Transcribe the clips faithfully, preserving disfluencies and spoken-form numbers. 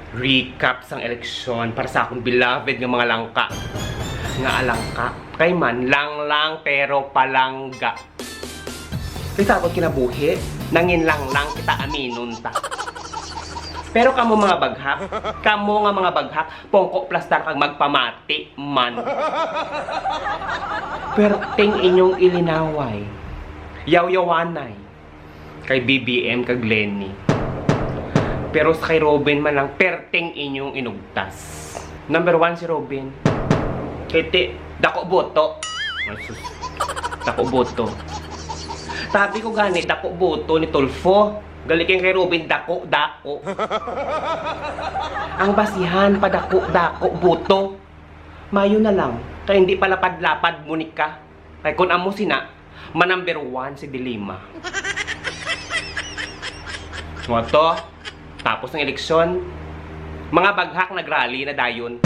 Recap sang eleksyon para sa akong beloved nga mga langka. Nga alangka, kay man, langlang pero palangga. Kay sa akong kinabuhi, nanginlanglang kita, aminon ta. Pero kamo mga baghak, kamo nga mga baghak, pungko plastar kag magpamati man. Perting inyong ilinaway, yawyawanay, kay B B M kag Leni. Pero sa kay Robin man lang, perting inyong inugtas. Number one si Robin. Kay ti, dako boto. Ay, sus. Dako boto. Tabi ko gani, dako boto ni Tulfo. Gali kay kay Robin, dako, dako. Ang basihan, padako, dako, boto. Mayo na lang, kay hindi palapad-lapad mo ni ka. Kay kun amo sina, ma-number one si Dilima. Mo to, tapos ang eleksyon, mga baghak nagrally na dayon.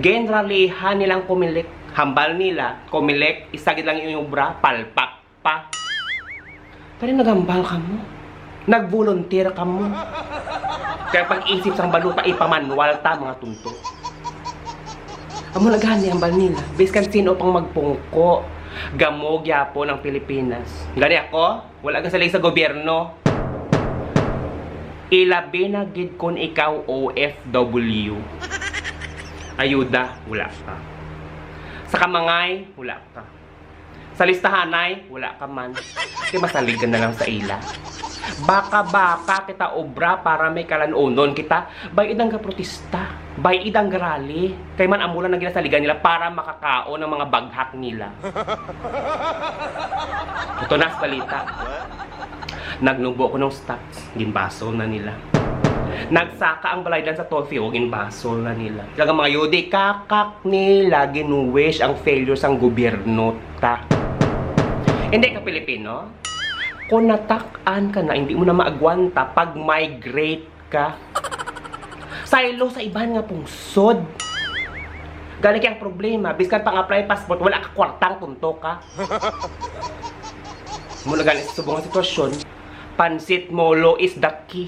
Genralihan nilang Comelec, hambal nila, Comelec, isa gid lang yung obra, palpak pa. Pero nagambal kamo. Nag-volunteer kamo. Kaya pag-isip sang balota, ipamanwal ta, mga tunto. Amo na gani ang bal nila. Biskan sino pang magpungko, gamo gyapon ang Pilipinas. Gani ako, wala ka salig sa gobyerno. Ilabi na gid kun ikaw O F W. Ayuda, wala ka. Sa kamangay, wala ka. Sa listahanay, wala ka man. Kay masalig ka na lang sa ila. Baka-baka kita obra para may kalanunon kita. Bay idang ka protesta. Bay idang ka rally. Kay man amo lang ang ginasaligan nila para makakaon ang mga baghak nila. Ito na sa balita. Nagnubo ko ng stocks. Ginbasol na nila. Nagsaka ang balaydan sa toll fee, o ginbasol na nila. Kag ang mga yudi, kakak nila, gin-wish ang failure sang gobyerno ta. Hindi ka Pilipino? Kung natak-an ka na, hindi mo na maagwanta pag migrate ka. Saylo sa iban nga pungsod. Gani kay ang problema, biskan pang-apply passport, wala ka kwartang, tunto ka. Muna gani sa subong nga sitwasyon, pansit molo is the key.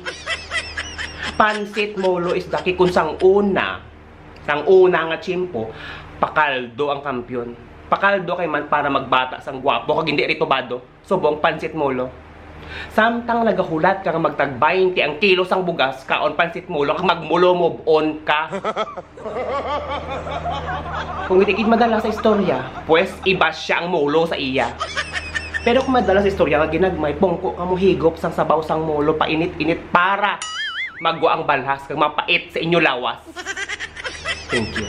Pansit molo is the key. Kung sang una, sang una nga tiyempo, pakaldo ang kampiyon. Pakaldo kay man para magbata sang gwapo kag hindi ritubado. Subong pansit molo. Samtang nagahulat ka nga magtag baynte ang kilo sang bugas, kaon pansit molo kag magmolo, move on ka. Kung hindi gid madala sa istorya, pues iba siya ang molo sa iya. Pero kung madala sa istorya nga ginagmay, pungko ka mohigop sang sabaw sang molo, painit-init para magwa ang balhas kag mapait sa inyo lawas. Thank you.